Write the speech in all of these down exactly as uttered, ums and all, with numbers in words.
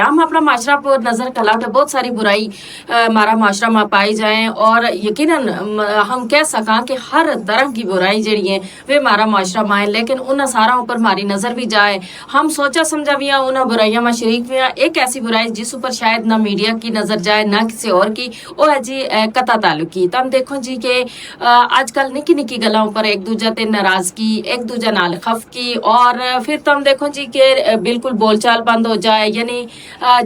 ہم اپنا معاشرہ پر نظر کھلا کے بہت ساری برائی ہمارا معاشرہ ما پائی جائیں، اور یقینا ہم کہہ سکاں کہ ہر طرح کی برائی جیڑی ہیں وہ ہمارا معاشرہ ما ہیں، لیکن انہاں ساراں اپر ہماری نظر بھی جائے۔ ہم سوچا سمجھا بھی ہاں، انہاں برائیاں ما شریک بھی ہاں۔ ایک ایسی برائی جس اپر شاید نہ میڈیا کی نظر جائے نہ کسے اور کی، وہ ہے جی قطع تعلقی۔ تم دیکھو جی کہ اج کل نکی نکی گلاں اپر ایک دوجہ تے ناراضگی، ایک دوجہ نال خفقی، اور پھر تم دیکھو جی کہ بالکل بول چال بند ہو جائے، یعنی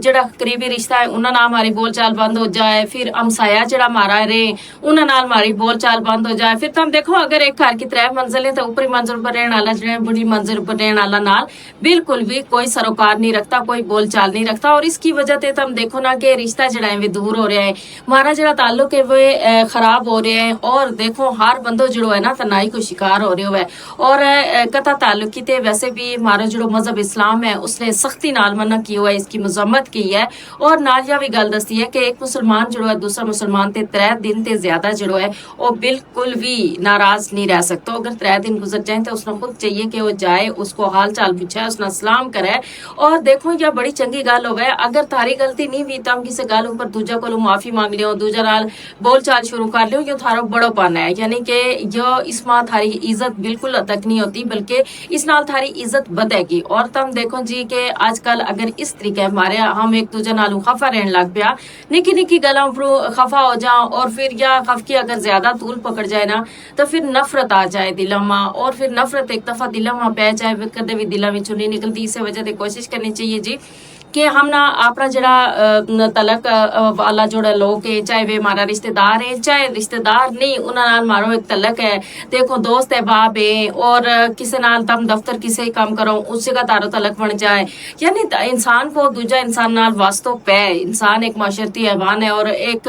جیڑا قریبی رشتہ ہے انہاں نال ہماری بول چال بند ہو جائے، پھر ہمسایہ جیڑا ہمارا رہے انہاں نال ہماری بول چال بند ہو جائے۔ پھر تم دیکھو اگر ایک گھر کی ترے منزل ہیں تو اوپری منزل پر رہن والا جیڑا ہے بڑی منزل پر رہن والا نال بالکل بھی کوئی سروکار نہیں رکھتا، کوئی بول چال نہیں رکھتا، اور اس کی وجہ تے تم دیکھو نا کہ رشتہ جیڑا ہے وہ دور ہو رہا ہے، ہمارا جیڑا تعلق ہے وہ خراب ہو رہا ہے۔ اور دیکھو ہر بندو جیڑو ہے نا تنہائی کو شکار ہو رہا ہے۔ اور قطع تعلقی تے ویسے بھی ہمارا جیڑو مذہب اسلام ہے اس نے سختی نال منع کیو ہے، اس کی مذمت کی ہے۔ اور نال یا بھی گل دستی ہے کہ ایک مسلمان جیڑو ہے دوسرا مسلمان تے ترے دن تے زیادہ جیڑو ہے وہ بالکل بھی ناراض نہیں رہ سکتا۔ اگر ترے دن گزر جائیں تو اس نے خود چاہیے کہ وہ جائے، اس کو حال چال پوچھے، اس نا سلام کرے۔ اور دیکھو یا بڑی چنگی گل ہووے، اگر تھاری غلطی نہیں ہوئی تم کسے گل اپر دوجا کولوں معافی مانگ لیو، دوجا نال بول چال شروع کر لیو، یوہ تھارو بڑو پن ہے، یعنی کہ یوہ اس ما تھاری عزت بالکل تک نہیں ہوتی بلکہ اس نال تھاری عزت بدھے گی۔ اور تم دیکھو جی کہ اج کل اگر اس طریقے ہمارے ہم ایک دوجا نالوں خفا رہن لگ پیا، نکی نکی گلاں اپروں خفا ہو جاں، اور پھر یا خفقی اگر زیادہ طول پکڑ جائے نا تو پھر نفرت آ جائے دلاں ما، اور پھر نفرت ایک دفعہ دلاں ما پے جائے کدے بھی دلاں وچوں نہیں نکلدی۔ اسے وجہ تے کوشش کرنی چاہیے جی کہ ہم نا اپنا جیڑا تعلق والا جیڑا لوگ ہیں، چاہے وہ ہمارا رشتے دار ہیں چاہے رشتے دار نہیں، انہاں نال ہمارو ایک تعلق ہے۔ دیکھو دوست احباب ہیں اور کسے نال تم دفتر کسے کم کرو اس جگہ تارو تعلق بن جائے، یعنی انسان کو دوجا انسان نال واسطو پے۔ انسان ایک معاشرتی حیوان ہے اور ایک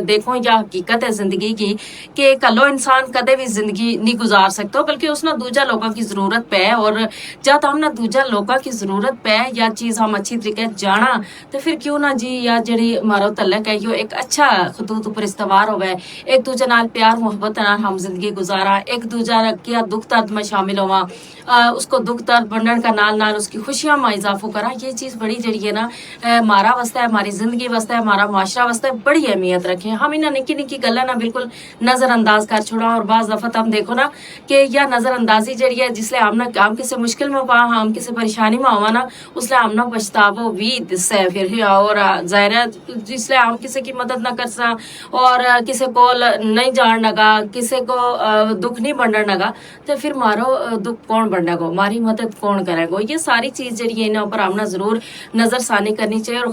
دیکھو یا حقیقت ہے زندگی کی کہ کلو انسان کدے بھی زندگی نہیں گزار سکتو بلکہ اس نا دوجا لوگاں کی ضرورت پے۔ اور جد ہم نا دوجا لوگاں کی ضرورت پے یا چیز ہم اچھی طریقے جانا تو پھر کیوں نہ جی یا جیڑی ہمارو تعلق ہے یوہ ایک اچھا خطوط اپر استوار ہووے، ایک دوجا نال پیار محبت نال ہم زندگی گزارا، ایک دوجا کیا دکھ درد ما شامل ہواں، اس کو دکھ درد بنڈن کا نال نال اس کی خوشیاں ما اضافو کراں۔ یہ چیز بڑی جیڑی ہے نا ہمارا واسطے، ہماری زندگی واسطے، ہمارا معاشرہ واسطے بڑی اہمیت رکھے۔ ہم انہاں نکی نکی گلاں نا بالکل نظر انداز کر چھوڑاں اور بعض دفعہ تم دیکھو نا کہ یا نظر اندازی جیڑی ہے جس لے ہم نا ہم کسے مشکل ما پاں، ہم کسے پریشانی ما ہواں نا اس لے ہم نا پچھتاوو وی دسے۔ پھر اور ظاہر ہے جس لے ہم کسے کی مدد نہ کرساں اور کسے کول نہیں جان لگا، کسے کو دکھ نہیں بنڈن لگا، تو پھر مارو دکھ کون بنڈے گو، ماری مدد کون کرے گو؟ یہ ساری چیز جیڑی ہے انہاں اپر ہم نا ضرور نظر ثانی کرنی چاہیے۔ اور